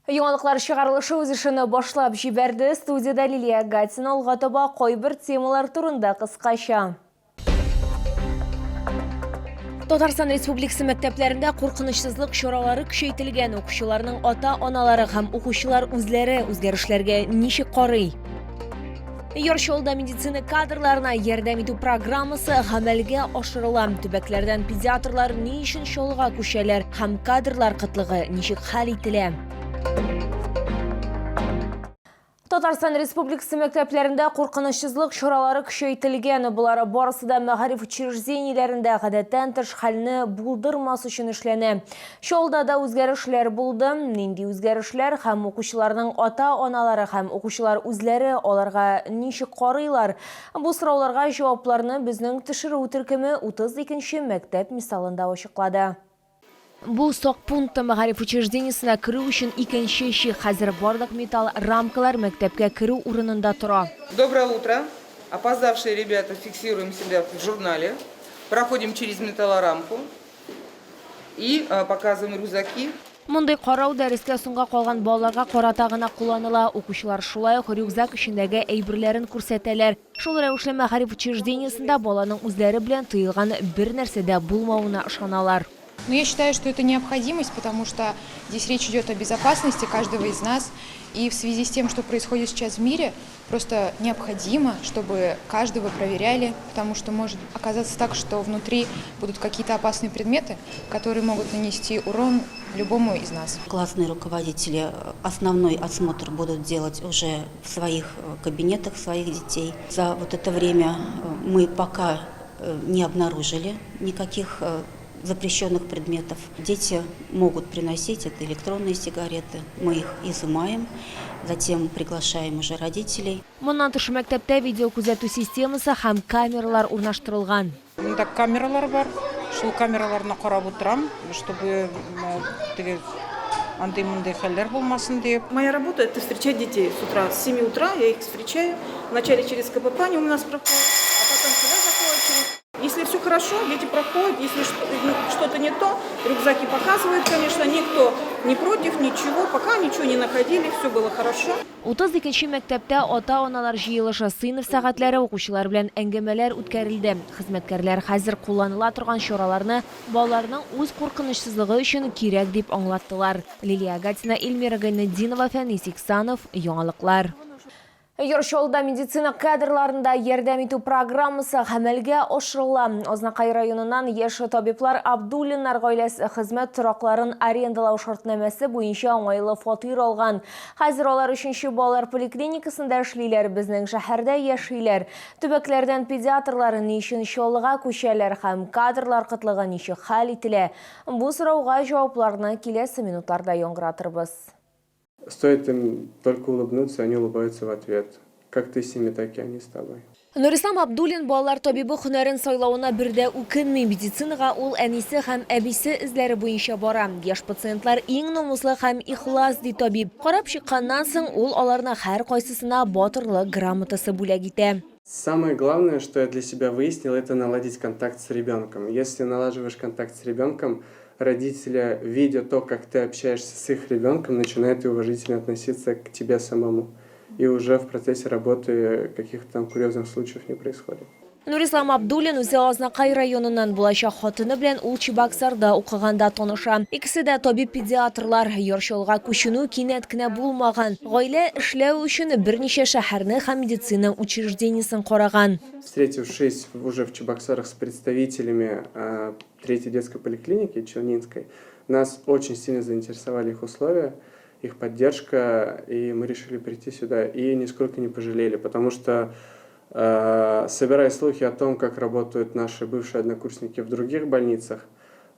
Яңалыклар чыгарылышы үз эшен башлап җибәрде. Студиядә Лилия Гатина. Алга таба кайбер темалар турында кыскача. Татарстан Республикасы мәктәпләрендә куркынычсызлык чаралары көчәйтелгән. Укучыларның ата-аналары һәм укучылар үзләре үзгәрешләргә ничек карый? Яр Чаллыда медицина кадрларына ярдәм итү программасы гамәлгә ашырыла. Төбәкләрдән педиатрлар ни өчен Чаллыга күчәләр һәм кадрлар кытлыгы ничек хәл ителә? Татарстан Республикасы мәктәпләрендә куркынычсызлык чаралары көчәйтелгән. Болар барысы да мәгариф учреждениеләрендә гадәттән тыш хәлне булдырмас өчен эшләнә. Чаллыда да үзгәрешләр булды. Нинди үзгәрешләр һәм укучыларның ата-аналары һәм укучылар үзләре аларга ничек карыйлар? Бу сорауларга җавапларны безнең төшерү төркеме 32 нче мәктәп мисалында ачыклады. Бу сак пункты мәгариф учреждениесенә керү өчен икенче чик. Хәзер барлык металл рамкалар мәктәпкә керү урынында тора. Доброе утро. Опоздавшие ребята, фиксируем себя в журнале. Проходим через металлорамку. И показываем рюкзаки. Мондый карау дәрескә соңга калган балаларга карата гына кулланыла. Укучылар шулай ук рюкзак эчендәге әйберләрен күрсәтәләр. Шул рәвешле мәгариф учреждениесендә баланың үзләре белән тыелган бернәрсә дә булмавына ышаналар. Но я считаю, что это необходимость, потому что здесь речь идет о безопасности каждого из нас. И в связи с тем, что происходит сейчас в мире, Просто необходимо, чтобы каждого проверяли, потому что может оказаться так, что внутри будут какие-то опасные предметы, которые могут нанести урон любому из нас. Классные руководители основной осмотр будут делать уже в своих кабинетах своих детей. За вот это время мы пока не обнаружили никаких запрещенных предметов. Дети могут приносить это электронные сигареты, мы их изымаем, затем приглашаем уже родителей. Моннан тыш, мәктәптә видеокүзәтү системасы һәм камералар урнаштырылган. Монда камералар бар, шул камераларны карап утырам, чтобы теге андый-мондый хәлләр булмасын диеп. Моя работа это встречать детей с утра, с 7 утра я их встречаю. Вначале через КПП они у нас проходят, а потом сюда заходят через. Если все хорошо, дети проходят, если что-то не то, рюкзаки показывают, конечно, никто не против, ничего, пока ничего не находили, все было хорошо. 32 нче мәктәптә ата-аналар җыелышы, сыйныф сәгатьләре, укучылар белән әңгәмәләр үткәрелде. Хезмәткәрләр хәзер кулланыла торган чараларны балаларның үз куркынычсызлыгы өчен кирәк дип аңлаттылар. Лилия Агатина, Эльмира Гайнетдинова, Фәнис Иксанов, Яңалыклар. Яр Чаллыда медицина кадрларында ярдәм итү программасы гамәлгә ашырыла. Азнакай районыннан яшь табиблар Абдуллиннар гаиләсе хезмәт торакларын арендалау шартнамәсе буенча уңайлы фатир алган. Хәзер алар өченче балалар поликлиникасында эшлиләр, безнең шәһәрдә яшиләр. Төбәкләрдән педиатрлар ни өчен Чаллыга күчәләр һәм кадрлар кытлыгы ничек хәл ителә? Бу сорауга җавапларны киләсе минутларда яңгыратырбыз. Стоит им только улыбнуться, они улыбаются в ответ. Как ты с ними, так и они с тобой. Нурислам Абдуллин балалар табибы һөнәрен сайлавына бер дә үкенми. Медицинага ул әнисе һәм әбисе эзләре буенча бара. Яшь пациентлар иң намуслы һәм ихлас, ди табиб. Карап чыкканнан соң, ул аларның һәркайсысына батырлык грамотасы бүләк итә. Самое главное, что я для себя выяснил, это наладить контакт с ребенком. Если налаживаешь контакт с ребенком, родители, видя то, как ты общаешься с их ребенком, начинают и уважительно относиться к тебе самому. И уже в процессе работы каких-то там курьезных случаев не происходит. Нурислам Абдуллин үзе Азнакай районыннан, булачак хатыны белән ул Чебоксарда укыганда таныша. Икесе дә табиб-педиатрлар. Яр Чаллыга күченү кинәт кенә булмаган. Гаилә эшләү өчен берничә шәһәрне һәм медицина учреждениесен караган. Встретившись уже в Чебоксарах с представителями третьей детской поликлиники Челнинской, нас очень сильно заинтересовали их условия, их поддержка, и мы решили прийти сюда, и нисколько не пожалели, потому что, собирая слухи о том, как работают наши бывшие однокурсники в других больницах,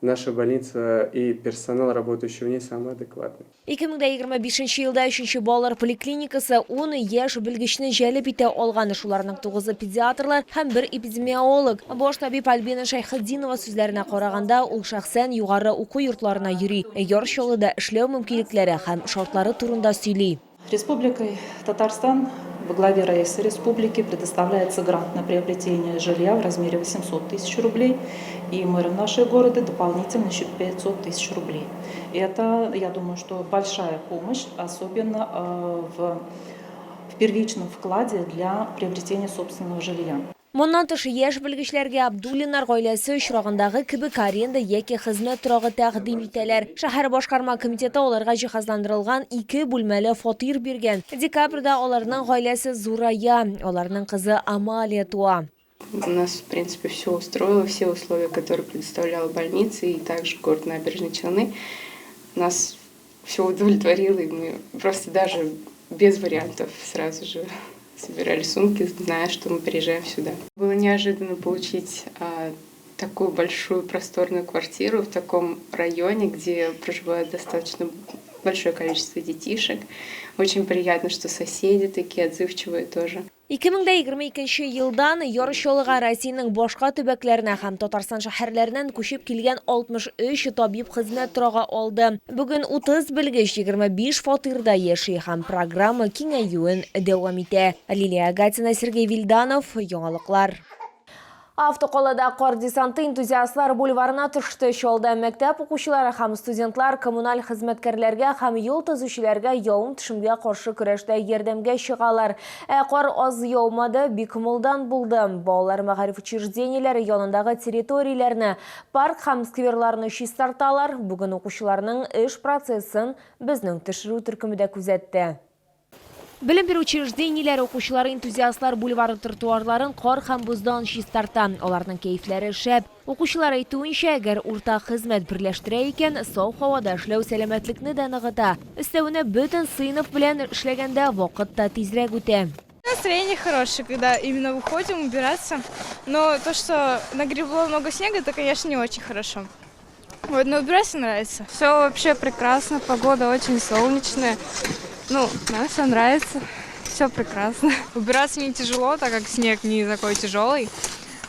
наша больница и персонал, работающий в ней, самый адекватный. 2025 елда өченче балалар поликлиникасы ун яшь белгечне җәлеп итә алган, шуларның тугызы педиатрлар һәм бер эпидемиолог. Баш табиб Альбина Шәйхетдинова сүзләренә караганда, ул шәхсән югары уку йортларына йөри, Яр Чаллыда эшләү мөмкинлекләре һәм шартлары турында сөйли. Республикой Татарстан Во главе Раиса республики предоставляется грант на приобретение жилья в размере 800 тысяч рублей, и мэром нашего города дополнительно еще 500 тысяч рублей. Это, я думаю, что большая помощь, особенно в первичном вкладе для приобретения собственного жилья. Моннан тыш, яшь белгечләргә Абдуллиннар гаиләсе очрагындагы кебек аренда яки хезмәт торагы тәкъдим итәләр. Шәһәр башкарма комитеты аларга җиһазландырылган ике бүлмәле фатир биргән. Декабрьдә аларның гаиләсе зурая, аларның кызы Амалия туа. Нас, в принципе, все устроило, все условия, которые предоставляла больница и также город Набережные Челны. Нас все удовлетворило, и мы просто даже без вариантов сразу же собирали сумки, зная, что мы приезжаем сюда. Было неожиданно получить такую большую просторную квартиру в таком районе, где проживает достаточно большое количество детишек. Очень приятно, что соседи такие отзывчивые тоже. 2022 елдан Яр Чаллыга Россиянең башка төбәкләренә һәм Татарстан шәһәрләреннән күчеп килгән 63 табиб хезмәт торагы алды. Бүген 30 белгеч 25 фатирда яши һәм программа киңәюен дәвам итә. Лилия Гатина, Сергей Вильданов, Яңалыклар. Автокалада кар десанты энтузиастлар бульварына төште. Чаллыда мәктәп укучылары һәм студентлар коммуналь хезмәткәрләргә һәм юл төзүчеләргә явым-төшемгә каршы көрәштә ярдәмгә чыгалар. Ә кар аз яумады, бик мулдан булды. Балалар мәгариф учреждениеләре янындагы территорияләрне, парк һәм скверларны чистарталар. Бүген укучыларның эш процессын безнең төшерү төркеме дә күзәтте. Белем бирү учреждениеләре укучылары энтузиастлар бульвары тротуарларын кар һәм боздан чистарта. Аларның кәефләре шәп. Укучылар әйтүенчә, әгәр уртак хезмәт берләштерә икән, сау һавада эшләү сәламәтлекне дә ныгыта. Өстәвенә, бөтен сыйныф белән эшләгәндә вакыт та тизрәк үтә. Настроение хорошее, когда именно выходим убираться. Но то, что нагребло много снега, это, конечно, не очень хорошо. Вот, но убираться нравится. Все вообще прекрасно, погода очень солнечная. Ну, нам все нравится, все прекрасно. Убираться не тяжело, так как снег не такой тяжелый.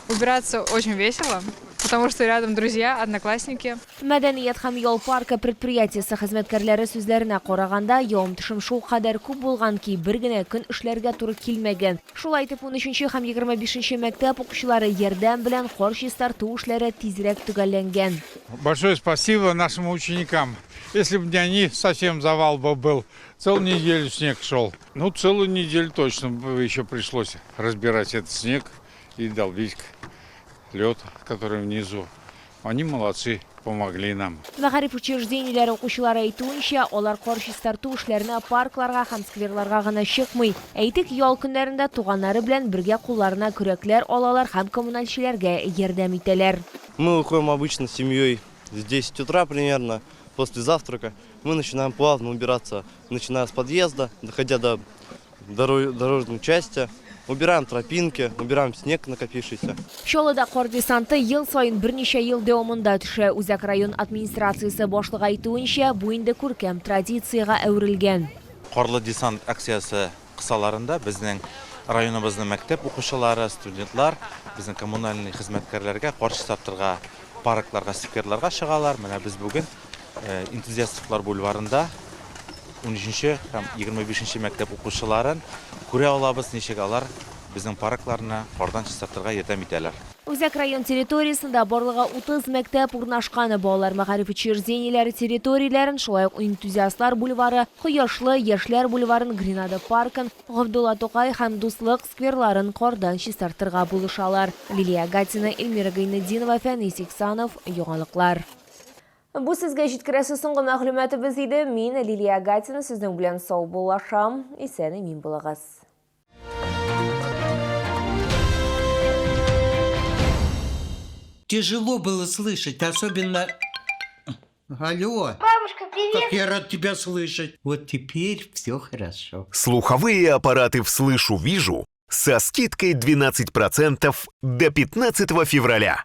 Убираться очень весело, потому что рядом друзья, одноклассники. Мәдәният һәм ял паркы предприятиесе хезмәткәрләре сүзләренә караганда, явым-төшем шулкадәр күп булган ки, бер генә көн эшләргә туры килмәгән. Шулай итеп, 13 һәм 25 мәктәп укучылары ярдәм белән кар чистарту эшләре тизрәк төгәлләнгән. Большое спасибо нашим ученикам. Если бы не они, совсем завал бы был. Целую неделю снег шел. Ну, целую неделю точно бы еще пришлось разбирать этот снег и долбить лед, который внизу. Они молодцы, помогли нам. Мәгариф учреждениеләре укучылары әйтүенчә, алар кар чистарту эшләренә паркларга һәм скверларга гына чыкмый. Әйтик, ял көннәрендә туганнары белән бергә кулларына көрәкләр алалар һәм коммунальчеләргә ярдәм итәләр. Мы выходим обычно с семьей с 10 утра примерно, после завтрака. Мы начинаем плавно убираться, начиная с подъезда, доходя до дорожной части. Убираем тропинки, убираем снег накопившийся. Чаллыда кар десанты ел саен берничә ел дәвамында төшә. Үзәк район администрациясе башлыгы әйтүенчә, бу инде күркәм традициягә әверелгән. Карлы десант акциясе кысаларында безнең районыбызның мәктәп укучылары, студентлар безнең коммунальный хезмәткәрләргә кар чистартырга паркларга, скверларга чыгалар. Менә без бүген энтузиастлар бульварында 13 һәм 25 мәктәп укучыларын күрә алабыз, ничек алар безнең паркларны кардан чистартырга ярдәм итәләр. Үзәк район территориясендә барлыгы 30 мәктәп урнашкан. Балалар мәгариф учреждениеләре территорияләрен, шулай ук энтузиастлар бульвары, Кояшлы, Яшьләр бульварын, Гренада паркын, Габдулла Тукай һәм Дуслык скверларын кардан чистартырга булышалар. Лилия Гатина, Эльмира Гайнетдинова, Фәнис Иксанов, Яңалыклар. Бу сезгә җиткерәсе соңгы мәгълүматыбыз иде. Мин Лилия Гатина сезнең белән саубуллашам. Исән-имин булыгыз. Тяжело было слышать, особенно. Алло. Бабушка, привет. Как я рад тебя слышать. Вот теперь все хорошо. Слуховые аппараты «Вслышу-вижу» со скидкой 12% до 15 февраля.